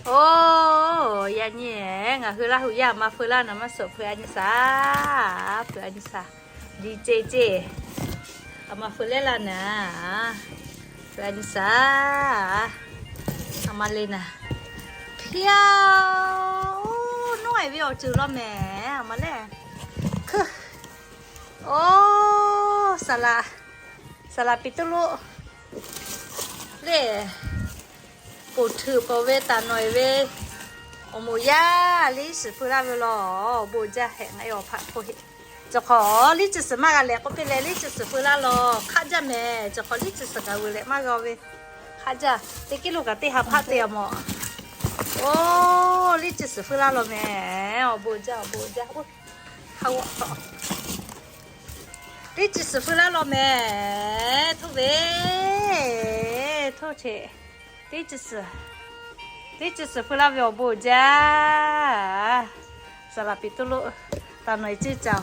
Oˇ, yaꞈ nyi ngaˬ hui Laˇ huˍ yaˇ aˬ ma feu laˇ naˍ, maˇ suhˍ feu a nyi shaˍ, feu a nyi shaˍ. Liꞈ ceˇ ceˇ, aˬ ma feu leh laˇ naˍ, feu a nyi shaˍ. Aˬ ma le naˍ, hpiaˇ, oˇ, nawˉ e ve awˬ ceuˬ law mehˍ, aˬ ma lehˬ. Hkuˇ, oˇ, saˍ laˍ, saˍ laˍ Peˍtruˆ le, poˬ htuꞈ pawˬ ve taˍ nawˬ e ve awˬ moˍ yaˇ liˇ chi suhˍ feu laˇ ve law, awˬ bon jaˇ hehꞈ ngaˬ e awˬ hpaꞈ hpoˇ heˆ. Cawˬ hk'awꞈ liˇ chi suhˍ maˇ g'a lehˬ k'oˆ piˇ leh, liˇ chi suhˍ feu laˇ law hk'aˆ jaˇ mehˍ. Cawˬ hk'awꞈ liˇ chi suhˍ kaꞈ vuiˬ leh maˇ g'a ve hk'aˆ jaˇ. Teˇ kiˉ lo kaꞈ teˇ ha hpaˆ te a mawˬ. Oˇ, liˇ chi suhˍ feu laˇ law mehˍ. Awˬ bon jaˇ, awˬ bon jaˇ. Liˇ chi suhˍ feu laˇ law mehˍ. Htoˇ ve, htoˇ cheꞈ. Liˇ chi suhˍ, liˇ chi suhˍ feu laˇ ve awˬ bon jaˇ. Saˍ laˍ Peˍtruˆ taˍ nawˬ e ceˇ caoˬ,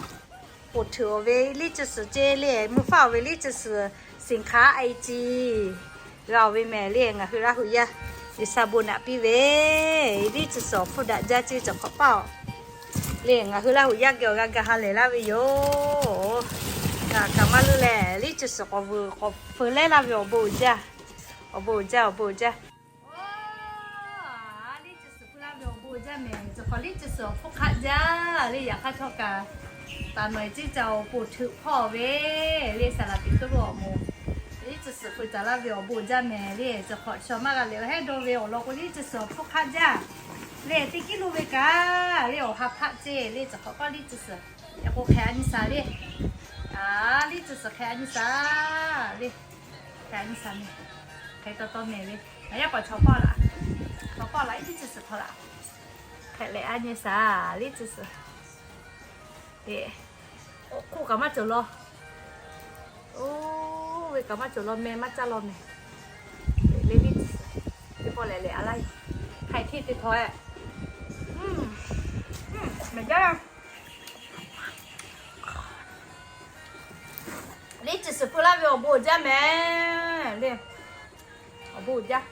poˬ htuꞈ awˬ ve liˇ chi suhˍ ceˇ le, mvuhˇ faˉ awˬ ve liˇ chi suhˍ, siˍ hkaˉ a e ciˇ g'a awˬ ve mehˍ le. Ngaˬ hui Laˇ huˍ yaˇ G'uiˬsha bon naꞈ piˇ ve liˇ chi suhˍ awˬ hpfuhˇ daꞈ jaˇ ceˇ cawˬ hk'awꞈ paˇ aˬ le. Ngaˬ hui Laˇ huˍ yaˇ geh awˬ g'a ga ha lehˬ laˇ ve yoˬ. Kaꞈ kaꞈ maˇ leuˇ leh, liˇ chi suhˍ k'awꞈ vuiˬ k'awꞈ feu leh laˇ ve awˬ bon uiˍ jaˇ. Awˬ bon uiˍ jaˇ, awˬ bon uiˍ jaˇ. Liˇ chi suhˍ feu laˇ ve awˬ bon uiˍ jaˇ mehˍ. Cawˬ hk'awꞈ liˇ chi suhˍ awˬ hpfuhˇ hk'aˆ jaˇ le. Yaꞈ hk'aˇ htawˇ kaꞈ, taˍ nawˬ e ceˇ caoˬ poˬ htuꞈ hpawˇ ve le, saˍ laˍ Peˍtruˆ awˬ moˍ, liˇ chi suhˍ feu caˍ laˇ ve awˬ bon uiˍ jaˇ mehˍ le. Cawˬ hk'awꞈ chaw maˇ g'a lehˬ, awˬ hehˉ dawˇ ve awˬ lawn k'o, liˇ chi suhˍ awˬ hpfuhˇ hk'aˆ jaˇ le. Teˇ kiˉ lo ve kaꞈ le, awˬ ha hpaˆ ceˇ le. Cawˬ hk'awꞈ k'awˇ liˇ chi suhˍ k'o hk'e a nyi shaˍ le. Liˇ chi suhˍ hk'e a nyi shaˍ le. Hk'e a nyi shaˍ mehˍ. Hk'e taw taw mehˍ ve. Ngaˬ yaˇ k'awꞈ chaw paˇ laꞈ, chaw paˇ laꞈ, liˇ chi suhˍ hk'aw laꞈ. Hk'e leh a nyi shaˍ liˇ chi suhˍ. Eˬ, oˇ hk'oˆ kaꞈ maˇ cawˬ law. Oˇ ve kaꞈ maˇ cawˬ law mehˍ, maˇ caˇ law mehˍ. Liˇ chi suhˍ teˇ pawˆ lehˬ lehˬ a laˇ, hk'ai htiˇ te htaw e. Mehˍ jaˇ. Liˇ chi suhˍ feu laˇ ve awˬ bon uiˍ jaˇ mehˍ le. Awˬ bon uiˍ jaˇ.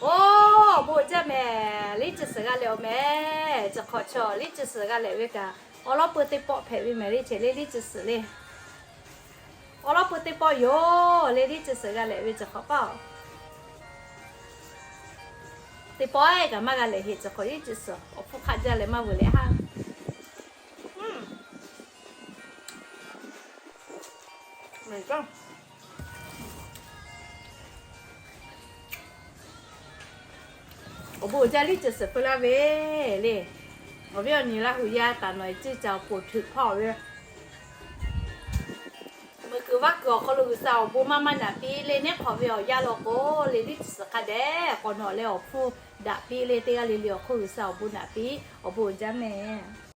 Oˇ, awˬ bon uiˍ jaˇ mehˍ. Liˇ chi suhˍ g'a lehˬ awˬ mehˍ. Cawˬ hk'awꞈ chaw liˇ chi suhˍ g'a lehˬ ve kaꞈ, awˬ lawˉ peu teˇ pawˆ hpehꞈ ve mehˍ le. Cheꞈ le liˇ chi suhˍ le. Awˬ lawˉ peu teˇ pawˆ yoˬ le. Liˇ chi suhˍ g'a lehˬ ve cawˬ hk'awꞈ paˇ aˬ, teˇ pawˆ kaꞈ maˇ g'a lehˬ heˆ. Cawˬ hk'awꞈ liˇ chi suhˍ awˬ hpfuhˇ hk'aˆ jaˇ leh maˇ vuiˬ leh haˉ. Awˬ bon uiˍ jaˇ liˇ chi suhˍ feu laˇ ve le. Awˬ viˉ awˬ nyi Laˇ huˍ yaˇ taˍ nawˬ e ceˇ caoˬ poˬ htuꞈ hpawˇ ve, meuˬ kuiˬ vaˇ kuiˬ awˬ hk'aw lo G'uiˬsha awˬ bon maˇ maˇ naꞈ piˇ le. Neˉ hk'awꞈ ve awˬ yanˇ law k'o le, liˇ chi suhˍ hk'a dehꞈ k'awꞈ nawꞈ leh awˬ hpfuhˇ daꞈ piˇ le. Teˇ g'aˇ le le awˬ hk'oˆ G'uiˬsha awˬ bon naꞈ piˇ. Awˬ bon uiˍ jaˇ mehˍ.